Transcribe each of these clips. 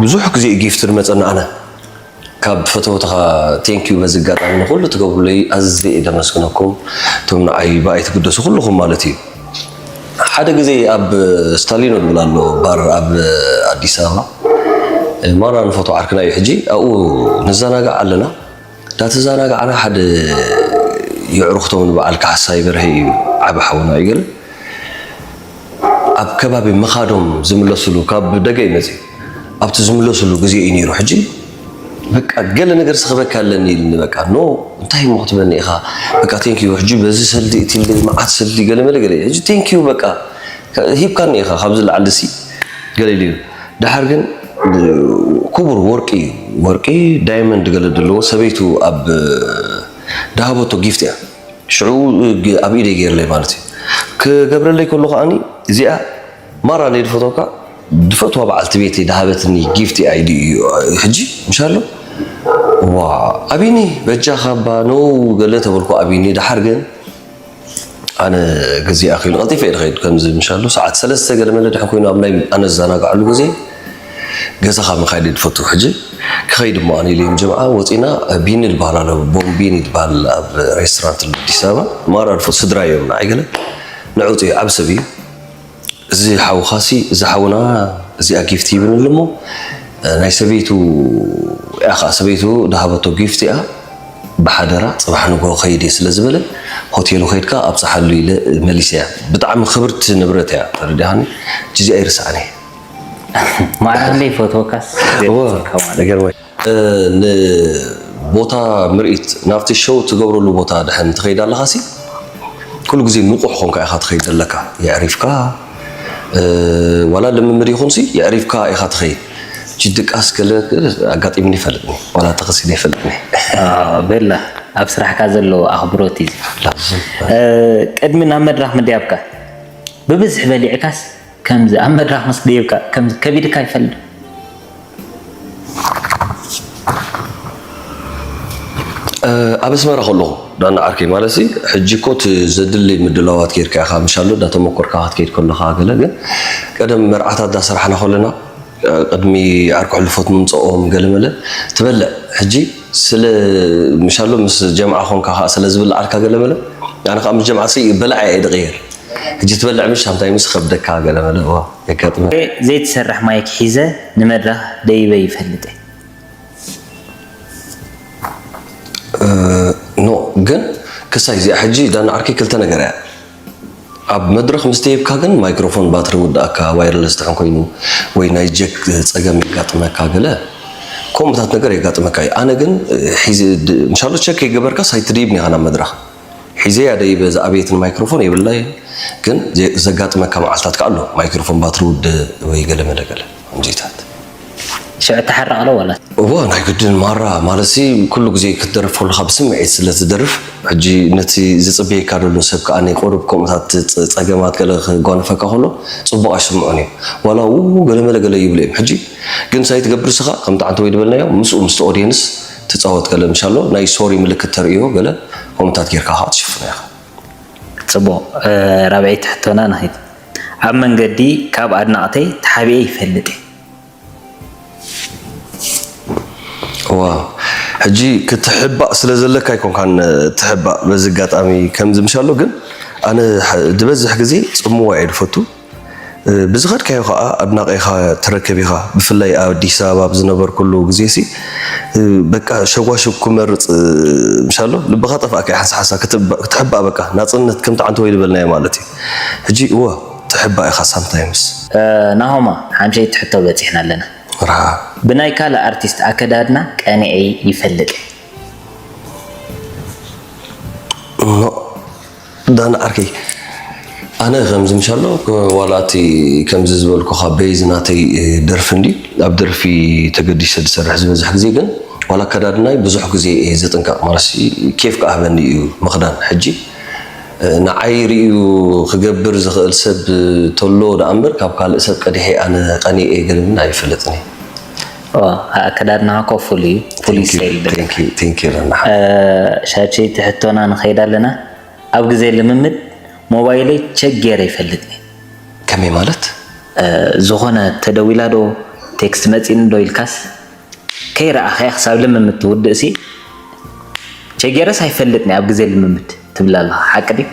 ብዙሕ ግዜ እዩ ጊፍት ዝመፀና። ኣነ ካብ ፈተውትኻ ቴንኪዩ። በዚ ኣጋጣሚ ንኩሉ ትገብሩለይ ኣዝየ እየ ደመስግነኩም። እቶም ንዓይ ብኣይ ትግደሱ ኩልኹም ማለት እዩ። ሓደ ግዜ ኣብ ስታሊኖ ዝብል ኣሎ ባር ኣብ ኣዲስ ኣበባ፣ ማራ ንፈትዎ ዓርክና እዩ። ሕጂ ኣብኡ ንዘናጋዕ ኣለና። እንዳተዘናጋዕና ሓደ የዕሩኽቶም ንበዓል ካሕሳይ በርሀ እዩ፣ ዓቢ ሓውና እዩ ገለ ኣብ ከባቢ ምኻዶም ዝምለስሉ፣ ካብ ደገ እዩ መፅዩ። ኣብቲ ዝምለስሉ ግዜ እዩ ነይሩ። ሕጂ በቃ ገለ ነገር ስኽበካ ኣለኒ ኢልኒ። በቃ ኖ፣ እንታይ እሞ ክትበኒ ኢኻ? በቃ ቴንኪዩ። ሕጂ በዚ ሰልዲ እቲ ኢለይ መዓት ሰልዲ ገለ መለ ገለ። ሕጂ ቴንኪዩ በቃ ሂብካኒ ኢኻ፣ ካብዚ ላዕሊ ሲ ገለ ኢሉ እዩ። ደሓር ግን ክቡር ወርቂ እዩ፣ ወርቂ ዳይመንድ ገለ ዘለዎ ሰበይቱ ኣብ ድሃበቶ ጊፍት እያ። ሽዑ ግ-፣ ኣብ ኢደይ ገይርለይ ማለት እዩ። ክገብረለይ ከሎ ከዓኒ እዚኣ ማራ ለይ ድፈተውካ፣ ድፈትዋ በዓልቲ ቤተይ ድሃበትኒ ጊፍት እያ ኢሉ እዩ። ሕጂ ምሻሎ ዋ ኣቢኒ በጃኻ እባ ነው ገለ ተበልኩ ኣቢኒ። ደሓር ግን ኣነ ግዜ ኣኺሉ ቀልጢፈ እየ ድኸይድ። ከምዚ ምሻሎ ሰዓት ሰለስተ ገለ መለ ድሕን ኮይኑ ኣብ ናይ ኣነ ዝዘናግዐሉ ግዜ ገዛኻ ምኻድ እየ ድፈቱ። ሕጂ ክኸይድ እሞ ኣነ ኢለ እዮም ጀምዓ ወፂና። ቢኒ ዝበሃል ኣሎ፣ ቦምቢኒ ዝበሃል ኣብ ሬስቶራንት ኣሎ ኣዲስ ኣበባ። ማራ ድፈቱ ስድራ እዮም ንዓይ ገለ ንዑ ውፅኡ ዓብ ሰብ እዩ። እዚ ሓውኻሲ፣ እዚ ሓውና እዚኣ ጊፍት ሂብኒ ኣሎ እሞ፣ ናይ ሰበይቱ እያ ኸዓ፣ ሰበይቱ ድሃበቶ ጊፍት እያ፣ ብሓደራ ጽባሕ ንግሆ ኸይድ እየ ስለ ዝበለ፣ ሆቴሉ ኸይድካ ኣብጽሓሉ ኢለ መሊሰያ። ብጣዕሚ ክብርቲ ንብረት እያ፣ ተረዲኣኒ? ሕጂ እዚኣ ኣይርስዓን እየ። ማዕረ ክንደይ ይፈትወካስ እወ፣ ዘይፈትወካ ማለት። ይገርመካ። እ፣ ንቦታ ምርኢት ናብቲ ሾው ትገብረሉ ቦታ ድሕን ትኸይድ ኣለኻሲ፣ ኩሉ ግዜ ንቑሕ ኾንካ ኢኻ ትኸይድ ዘለካ። የዕሪፍካ፣ እ፣ ዋላ ልምምድ ይኹንሲ፣ የዕሪፍካ ኢኻ ትኸይድ። እቺ ድቃስ ገለ ኣጋጢምኒ ይፈልጥኒ፣ ዋላ ተኸሲነ ይፈልጥኒ። አ፣ ቤላ፣ ኣብ ስራሕካ ዘሎ ኣኽብሮት እዩ። ላዝም። እ፣ ቅድሚ ናብ መድረኽ ምድያብካ፣ ብብዝሒ በሊዕካስ፣ ከምዚ ኣብ መድረኽ ምስ ደየብካ፣ ከምዚ ከቢድካ ይፈልጥ? እ፣ ኣብ ኣስመራ ከለኹ፣ ዳና ዓርከይ፣ ማለትሲ፣ ሕጂ እኮ እቲ ዘድሊ ምድላዋት ጌርካ ኢኻ፣ ምሻሎ፣ እንዳተመኮርካ ክትከይድ ከለኻ፣ ገለ ግን፣ ቀደም መርዓታት እንዳሰራሕና ከለና፣ እ፣ ቅድሚ ዓርኩ ሕልፎት ምምፅኦም፣ ገለ መለ፣ ትበልዕ። ሕጂ ስለ፣ ምሻሎ፣ ምስ ጀምዓ ኾንካ ኸዓ ስለ ዝብልዓልካ፣ ገለ መለ፣ ኣነ ኸዓ ምስ ጀምዓ ሲ፣ በላዒ እየ ድቕየር። ሕጂ ትበልዕ ምሽ፣ ሃምታይ ምስ ኸብደካ፣ ገለ መለ፣ እዋ፣ የጋጥመ። ዘይትሰርሕ ማይክ ሒዘ ንመድረኽ ደይበ ይፈልጥ እየ። እ፣ ኖ፣ ግን ክሳይ እዚኣ ሕጂ ዳና ዓርከይ ክልተ ነገር እያ። ኣብ መድረኽ ምስ ተየብካ ግን ማይክሮፎን ባትሪ ውድኣካ፣ ዋይርለስ ድሕን ኮይኑ፣ ወይ ናይ ጀክ ጸገም የጋጥመካ ገለ፣ ከምኡታት ነገር የጋጥመካ እዩ። ኣነ ግን፣ እ፣ ሒዚ ድ-፣ ምሻሎ ቸክ የገበርካስ ኣይትድይብን ኢኻ ናብ መድረኽ። ሒዘያ ደይበ ዝኣበየትን ማይክሮፎን የብላይን፣ ግን ዘ-፣ ዘጋጥመካ መዓልታት ከኣ ኣሎ። ማይክሮፎን ባትሪ ውድእ ወይ ገለ መለ ገለ ከምዚታት። ሽዑ ትሓርቕ ዶ ዋላ? እወ፣ ናይ ግድን ማራ፣ ማለትሲ ኩሉ ግዜ ክትደርፍ ከለኻ ብስምዒት ስለ ትደርፍ፣ ሕጂ ነቲ ዝጽበየካ ዘሎ ሰብ ከኣ ናይ ቁሩብ ከምኡታት ጸ-፣ ጸገማት ገለ ክጓነፈካ ከሎ ጽቡቕ ኣይስምዖን እዩ። ዋላ ው ገለ መለ ገለ ይብሉ እዮም። ሕጂ ግን ሳይ ትገብር ስኻ ከምቲ ዓንተ ወይ ዝበልናዮ ምስኡ ምስቲ ኦድየንስ ትጻወት ገለ ምሻሎ ናይ ሶሪ ምልክት ተርእዮ ገለ ከምኡታት ጌርካ ከኣ ትሽፍኖ ኢኻ። ጽቡቕ፣ እ፣ ራብዐይቲ ሕቶና ንኺድ። ኣብ መንገዲ ካብ ኣድናቕተይ ተሓቢኤ ይፈልጥ እየ። ዋው፣ ሕጂ ክትሕባእ ስለ ዘለካ ኣይኮንካን ትሕባእ። በዚ ኣጋጣሚ ከምዚ ምሻሎ ግን ኣነ ሕ-፣ ዝበዝሕ ግዜ ጽምዋ እየ ዝፈቱ። እ፣ ብዝኸድካዮ ኸኣ ኣድናቒኻ ትረክብ ኢኻ። ብፍላይ ኣብ ኣዲስ ኣበባ ኣብ ዝነበርኩሉ ግዜሲ፣ እ፣ በቃ ሸጓሽግ ክመርጽ፣ እ፣ ምሻሎ ልብኻ ጠፍኣካ እዩ ሓንሳ ሓንሳ ክትባ-፣ ክትሕባእ በቃ ናጽነት ከምቲ ዓንተ ወይ ዝበልናዮ ማለት እዩ። ሕጂ እወ ትሕባእ ኢኻ ሳምታይምስ። እ፣ ናሆማ፣ ሓምሸይቲ ሕቶ በጺሕና ኣለና። መርሓባ። ብናይ ካልእ ኣርቲስት ኣከዳድና ቀኒዐ ይፈልጥ? ኖ። ዳን ዓርከይ፣ ኣነ ከምዚ ምሻሎ፣ ዋላ እቲ ከምዚ ዝበልኩኻ ቤዝ ናተይ፣ እ፣ ደርፊ እንዲ፣ ኣብ ደርፊ ተገዲሰ ዝሰርሕ ዝበዝሕ ግዜ፣ ግን ዋላ ኣከዳድናይ ብዙሕ ግዜ እየ ዝጥንቀቕ። ማለትሲ ኬፍ ክኣበኒ እዩ ምኽዳን። ሕጂ፣ እ፣ ንዓይ ርእዩ ክገብር ዝኽእል ሰብ ተሎ ደኣ እምበር፣ ካብ ካልእ ሰብ ቀዲሐ ኣነ ቀኒኤ ገለ ምን ኣይፈልጥን እየ። ኦ፣ ኣከዳድናኻ እኮ ፍሉይ እዩ። ፍሉይ ቴንክ ዩ፣ ስታይል ኣለካ። ቴንክ ዩ፣ ቴንክ ዩ፣ ዳና። እ፣ ሻድሸይቲ ሕቶና ንኸይድ ኣለና። ኣብ ግዜ ልምምድ ሞባይለይ ቸክ ገይረ ይፈልጥ እየ። ከመይ ማለት? እ፣ ዝኾነ ተደዊላ ዶ፣ ቴክስት መጺኒ ዶ ኢልካስ ከይረኣኸያ ክሳብ ልምምድ ትውድእሲ ቸጌረስ ኣይፈልጥን ኣብ ግዜ ልምምድ ትብል ኣለኻ። ሓቂ ድዩ?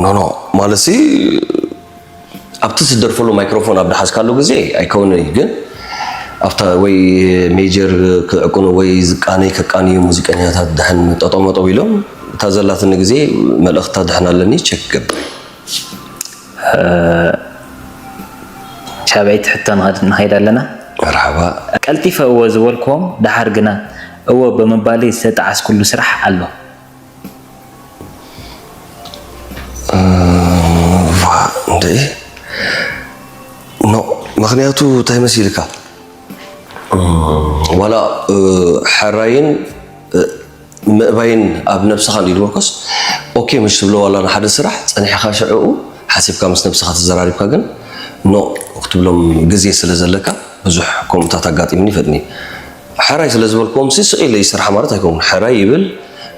ኖ ኖ፣ ማለትሲ ኣብቲ ትደርፈሉ ማይክሮፎን ኣብ ድሓዝካሉ ግዜ ኣይከውንን እዩ። ግን ኣብታ ወይ ሜጀር ክዕቅኑ ወይ ዝቃነይ ከቃንዩ ሙዚቀኛታት ድሕን ጠጠው መጠው ኢሎም እታ ዘላትኒ ግዜ መልእኽታ ድሕን ኣለኒ ቸክ ክገብር። ሻብዐይቲ ሕቶ ንኸይድ ኣለና። መርሓባ። ቀልጢፈ እወ ዝበልክዎም ደሓር ግና እወ ብምባለይ ዝተጣዓስኩሉ ስራሕ ኣሎ። እንደ ኖ፣ ምክንያቱ እንታይ መሲልካ ዋላ ሕራይን ምእባይን ኣብ ነብስኻ እንዲ ዝበልኮስ ኦኬ ምሽ ትብሎ ዋላ ንሓደ ስራሕ ጸኒሕካ ሽዕኡ ሓሲብካ ምስ ነብስኻ ተዘራሪብካ ግን ኖ ክትብሎም ግዜ ስለ ዘለካ ብዙሕ ከምኡታት ኣጋጢምኒ ይፈጥኒ። ሕራይ ስለ ዝበልክዎም ሲ ስቕ ኢለ ይስራሕ ማለት ኣይከውን። ሕራይ ይብል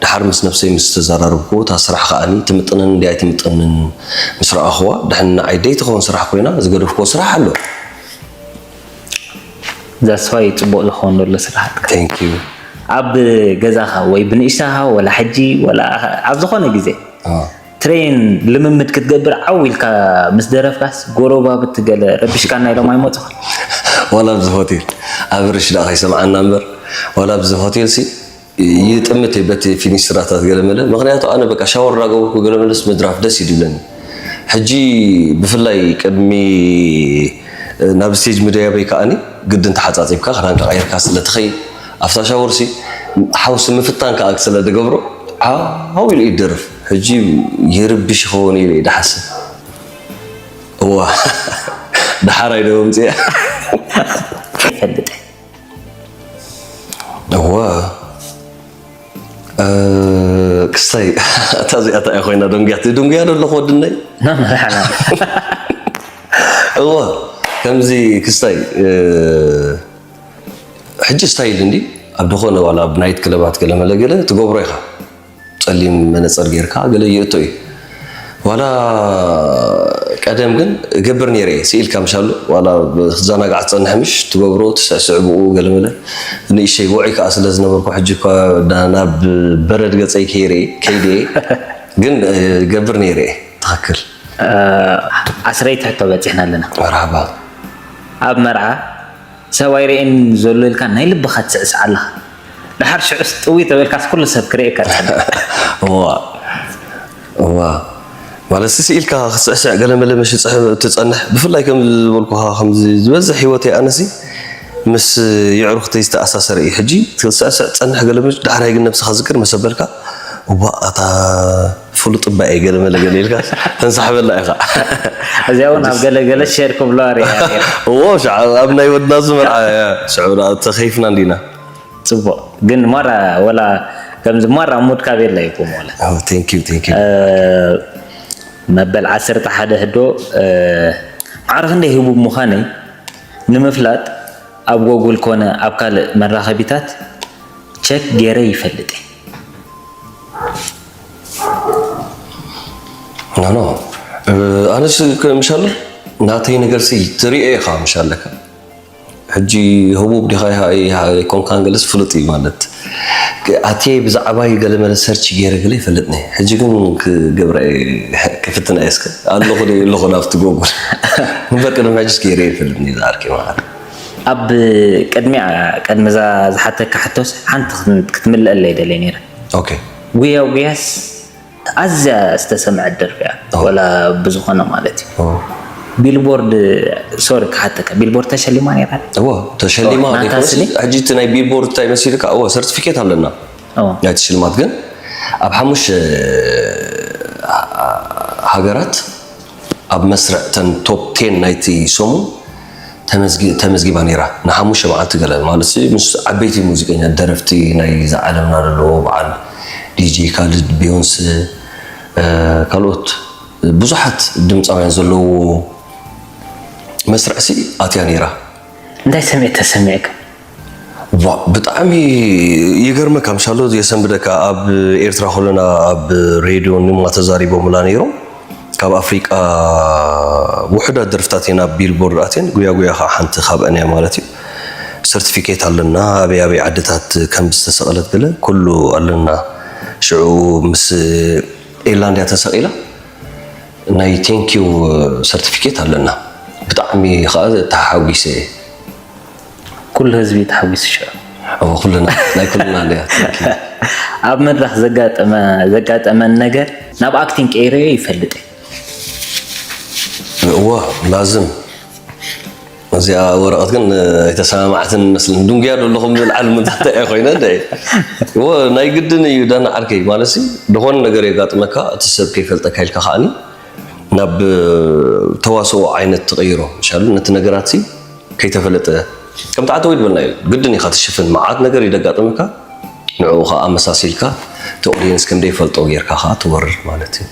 ድሓር ምስ ነብሰይ ምስ ተዘራረብኩ እታ ስራሕ ከኣኒ ትምጥነን እንዲ ኣይትምጥንን ምስ ረኣኽዋ ድሕን ንዓይ ደይ ትኸውን ስራሕ ኮይና ዝገደፍክዎ ስራሕ ኣሎ። ዛስፋይ ጽቡቕ ዝኸውን ዘሎ ስራሕትካ Thank you። ኣብ ገዛኻ ወይ ብንእሽታኻ ወላ ሕጂ ወላ ኣብ ዝኾነ ግዜ ኣዎ። ትሬን ልምምድ ክትገብር ዓው ኢልካ ምስ ደረፍካስ ጎረባብቲ ገለ ረቢሽካና ኢሎም ኣይመጹኻ? ዋላ ኣብዚ ሆቴል ኣብ ርሽ ደኣ ከይሰምዓና እምበር ዋላ ኣብዚ ሆቴል ሲ ይጥምት እየ በቲ ፊኒስትራታት ገለመለ። ምክንያቱ ኣነ በቃ ሻወር እናገበርኩ ገለመለስ ምድራፍ ደስ እዩ ድብለኒ። ሕጂ ብፍላይ ቅድሚ ናብ ስቴጅ ምድያበይ ከኣኒ ግድን ተሓጻጺብካ ክዳንካ ቀይርካ ስለ ትኸይድ ኣብታ ሻወር ሲ ሓውሲ ምፍታን ከኣ ስለ ድገብሮ ዓው ኢሉ እዩ ድደርፍ። ሕጂ ይርብሽ ይኸውን ኢለ እየ ድሓስብ። እዋ ደሓር ኣይደወም ጽያ ይፈልጥ እዋ እ፣ ክስታይ እታ እዚኣ እንታይ ኮይና ደንጉያ ደንጉያ ደለኹ ወድነይ መመርሓና እዋ ከምዚ ክስታይ እ፣ ሕጂ ስታይል እንዲ ኣብ ዝኾነ ዋላ ኣብ ናይት ክለባት ገለ መለ ገለ ትገብሮ ኢኻ ጸሊም መነጸር ጌርካ ገለ ይእቶ እዩ ዋላ ቀደም ግን እገብር ነይረ እየ ስኢልካ ምሻሉ ዋላ ክትዘናጋዕ ትጸንሕ ምሽ ትገብሮ ትስዕስዕ ብኡ ገለ መለ ንእሸይ ውዑይ ከዓ ስለ ዝነበርኩ ሕጂ እኳ ናብ በረድ ገጸይ ከይረ ከይደ ግን እገብር ነይረ እየ ትኽክል ዓስረይቲ ሕቶ በፂሕና ኣለና መርሓባ ኣብ መርዓ ሰብ ኣይርእየን ዘሎ ኢልካ ናይ ልብኻ ትስዕስዕ ኣለኻ ድሓር ሽዑስ ጥዊ ተበልካስ ኩሉ ሰብ ክርእየካ ጸንሕ እዋ እዋ ማለት ስኢልካ ክትስዕስዕ ገለ መለ መሽ ትጸንሕ ብፍላይ ከም ዝበልኩኻ ከም ዝበዝሕ ህይወተይ ኣነሲ ምስ የዕሩኽተይ ዝተኣሳሰረ እዩ ሕጂ ክትስዕስዕ ትጸንሕ ገለ መሽ ዳሕራይ ግን ነብስኻ ዝቅር መሰበልካ እዋ ኣታ ፍሉጥ እባ እየ ገለ መለ ገለ ኢልካ ተንሳሕበላ ኢኻ እዚኣ እውን ኣብ ገለገለ ሸር ክብሎ ርያ እዎ ሻዕ ኣብ ናይ ወድና ዝመርዓ ሽዑ ተኸይፍና እንዲና ፅቡቅ ግን ማራ ወላ ከምዚ ማራ ሙድ ካብ የለ ይኩም ወለ Oh, thank you, thank you. መበል ዓሰርተ ሓደ ህዶ ማዕረ ክንደይ ህቡብ ምዃነይ ንምፍላጥ ኣብ ጎጉል ኮነ ኣብ ካልእ መራኸቢታት ቸክ ገይረ ይፈልጥ እየ። ኖ ኖ ኣነስ ምሻሎ ናተይ ነገርሲ ትሪኦ ኢኻ ምሻለካ ሕጂ ህቡብ ዲኻ ኣይኮንካን ገለስ ፍሉጥ እዩ ማለት ኣትየ ብዛዕባይ ገለ መለ ሰርች ገይረ ገለ ይፈልጥኒ ሕጂ ግን ክገብረ ክፍትና እየ እስከ ኣለኹ ዶ ኣለኹ ናብቲ ጎጉል እምበር ቅድሚ ሕጅስ ገይረ ይፈልጥኒ ዝኣርኪ ማለት ኣብ ቅድሚያ ቅድሚ እዛ ዝሓተካ ሕቶስ ሓንቲ ክን- ክትምልአለይ ደልየ ነይረ ኦኬ ጉያ ጉያስ ኣዝያ ዝተሰምዐት ደርፊ እያ ኦ። ወላ ብዝኾነ ማለት እዩ ኦ። ቢልቦርድ ሶሪ ክሓተካ ቢልቦርድ ተሸሊማ ነይራ እዎ ተሸሊማ ናታ ዘይኮነስ ስኒ? ሕጂ እቲ ናይ ቢልቦርድ እንታይ መሲልካ እዎ ሰርቲፊኬት ኣለና ኦ። ናይቲ ሽልማት ግን ኣብ ሓሙሽተ ሃገራት ኣብ መስርዕ ተን ቶፕ ቴን ናይቲ ሰሙን ተመዝጊ- ተመዝጊባ ነይራ ንሓሙሽተ መዓልቲ ገለ ማለት ምስ ዓበይቲ ሙዚቀኛ ደረፍቲ ናይ ዝዓለምና ዘለዎ በዓል ዲጂ ካልድ ቢዮንስ እ፣ ካልኦት ብዙሓት ድምፃውያን ዘለዎ መስርዕሲ ኣትያ ነይራ እንታይ ሰሚዕ ተሰሚዕካ ዋ፣ ብጣዕሚ ይገርመካ ምሻሎ የሰንብደካ ኣብ ኤርትራ ከለና ኣብ ሬድዮ ንማ ተዛሪቦምላ ነይሮም ኣብ ኣፍሪቃ ውሑዳት ደርፍታት እየን ኣብ ቢልቦርድ ኣትየን፣ ጉያ ጉያ ከዓ ሓንቲ ካብአን እያ ማለት እዩ። ሰርቲፊኬት ኣለና፣ ኣበይ ኣበይ ዓድታት ከም ዝተሰቐለት ገለ ኩሉ ኣለና። ሽዑ ምስ ኤርላንድያ ተሰቒላ ናይ ቴንኪዩ ሰርቲፊኬት ኣለና። ብጣዕሚ ከዓ ተሓጒሰ እየ። ኩሉ ህዝቢ ተሓጒሱ ሽዑ። ኩልና ናይ ኩልና እንዲያ። ኣብ መድረኽ ዘጋጠመ ዘጋጠመን ነገር ናብ ኣክቲንግ ቀይረዮ ይፈልጥ እየ። እዋ ላዝም እዚኣ ወረቐት ግን ኣይተሰማማዕትን መስልን ድንጉያ ዶ ኣለኹም ዝብል ዓለም እንታይ ኮይነ እንደ እዎ ናይ ግድን እዩ ዳና ዓርከይ ማለት ሲ ዝኾነ ነገር የጋጥመካ እቲ ሰብ ከይፈልጠካ ኢልካ ከዓኒ ናብ ተዋስኦ ዓይነት ትቕይሮ ይሻሉ ነቲ ነገራት ሲ ከይተፈለጠ ከም ተዓተወ ይድበልና እዩ ግድን ኢኻ ትሽፍን መዓት ነገር ይደጋጥመካ ንዕኡ ከዓ ኣመሳሲልካ እቲ ኦዲየንስ ከም ዘይፈልጦ ጌርካ ከዓ ትወርድ ማለት እዩ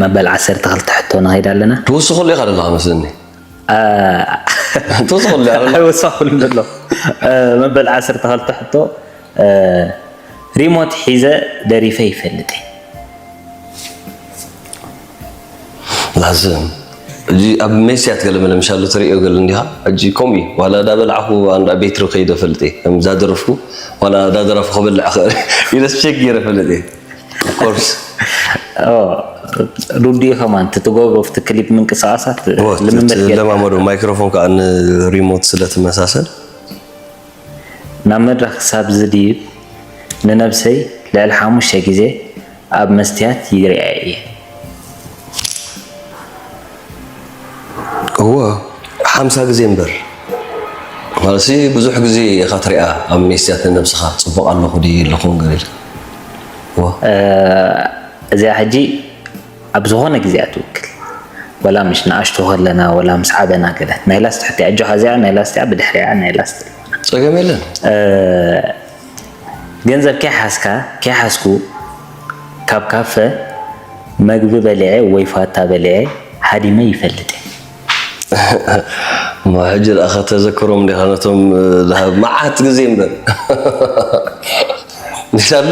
መበል ዓሰርተ ክልተ ሕቶ ንኸይድ ኣለና ትውስኸሉ ኢኻ ዘለኻ መስለኒ ትውስኸሉ ኢኻ ዘለኻ ወሳኹሉ ኣሎ መበል ዓሰርተ ክልተ ሕቶ ሪሞት ሒዘ ደሪፈ ይፈልጥ ላዝም እዚ ኣብ ሜስያት ገለ መለ ምሻሉ ትርእዮ ገለ እንዲኻ ሕጂ ከምኡ እዩ ዋላ እዳ በላዕኹ ኣንዳ ቤትሪ ከይደ ፈልጥ እየ ከም እዛ ደረፍኩ ዋላ እዳ ደረፍኩ ክበልዕ ክእል ኢለስ ቼክ ገይረ ፈልጥ እየ ኮርስ ሩዲ ከማን ትትጎብሮ ፍቲ ክሊፕ ምንቅስቃሳት ልምምድ ገይርካ። ለማመዶ ማይክሮፎን ከዓ ንሪሞት ስለ ትመሳሰል ናብ መድረኽ ክሳብ ዝድይብ ንነብሰይ ልዕሊ ሓሙሽተ ግዜ ኣብ መስትያት ይሪኣ እየ። እወ ሓምሳ ግዜ እምበር ማለትሲ ብዙሕ ግዜ ኢኻ ትሪኣ ኣብ ሜስትያት ንነብስኻ ፅቡቕ ኣለኹ ድየ ኣለኹ ነገር ኢልካ እወ እዚኣ ሕጂ ኣብ ዝኾነ ግዜ እያ ትውክል ወላ ምሽ ንኣሽቱ ከለና ወላ ምስ ዓበና ገለ ናይ ላስት ሕቲ ኣጆኻ እዚኣ ናይ ላስት እያ ብድሕሪኣ ናይ ላስት ፀገም የለን ገንዘብ ከይሓዝካ ከይሓዝኩ ካብ ካፈ መግቢ በሊዐ ወይ ፋታ በሊዐ ሃዲመ ይፈልጥ እየ ሕጂ ደኣ ከተዘክሮም ዲኻ ነቶም መዓት ግዜ እምበር ንሻሎ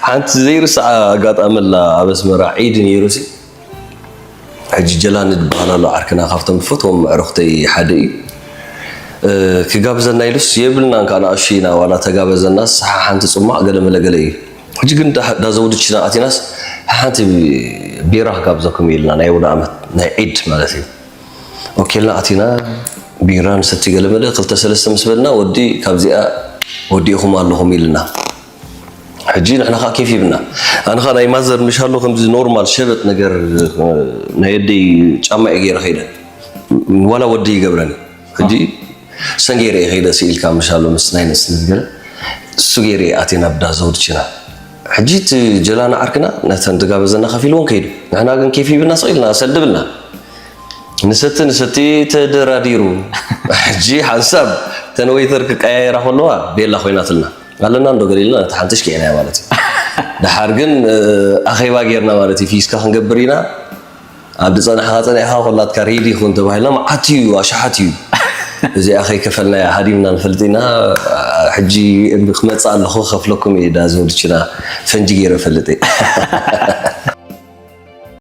ሓንቲ ዘይርስዓ ኣጋጣሚ ኣላ ኣብ ኣስመራ ዒድ ነይሩ ሲ ሕጂ ጀላኒ ዝበሃል ኣሎ ዓርክና ካብቶም ዝፈትዎም ኣዕሩኽተይ ሓደ እዩ ክጋብዘና ኢሉስ የብልናን ከዓ ንኣሹ ኢና ዋላ ተጋበዘናስ ሓንቲ ፅማቕ ገለመለ ገለ እዩ ሕጂ ግን ዳዘውዲ ችና ኣቲናስ ሓንቲ ቢራ ክጋብዘኩም ኢልና ናይ ወደ ዓመት ናይ ዒድ ማለት እዩ ኦኬልና ኣቲና ቢራ ንሰቲ ገለመለ ክልተ ሰለስተ ምስ በልና ወዲ ካብዚኣ ወዲእኹም ኣለኹም ኢልና ሕጂ ንሕና ከዓ ኬፍ ይብና ኣነ ከዓ ናይ ማዘር ምሻሎ ከምዚ ኖርማል ሸበጥ ነገር ናይ ኣደይ ጫማ እየ ገይረ ከይደ ዋላ ወዲ ይገብረኒ ሕጂ ሰን ገይረ እየ ከይደ ስኢልካ ምሻሎ ምስ ናይ ነስነት ገለ እሱ ገይረ እየ ኣትየ ናብ ዳ ዘውድችና ሕጂ እቲ ጀላና ዓርክና ነተን ዝጋበዘና ከፊልዎን ከይዱ ንሕና ግን ኬፍ ይብና ስቕ ኢልና ሰልድብልና ንሰቲ ንሰቲ ተደራዲሩ ሕጂ ሓንሳብ ተን ወይተር ክቀያየራ ከለዋ ቤላ ኮይናትልና ኣለና እንዶ ገሊልና ነቲ ሓንቲ ሽኪዕናያ ማለት እዩ ድሓር ግን ኣኼባ ጌርና ማለት እዩ ፊስካ ክንገብር ኢና ኣብ ዝፀናሕካ ፀኒሕካ ኮላትካ ሬዲ ይኹን ተባሂልና መዓት እዩ ኣሽሓት እዩ እዚኣ ከይከፈልናያ ሃዲምና ንፈልጥ ኢና ሕጂ ክመፅእ ኣለኹ ከፍለኩም እየ ዳ ዘውድችና ፈንጂ ገይረ ፈልጥ እየ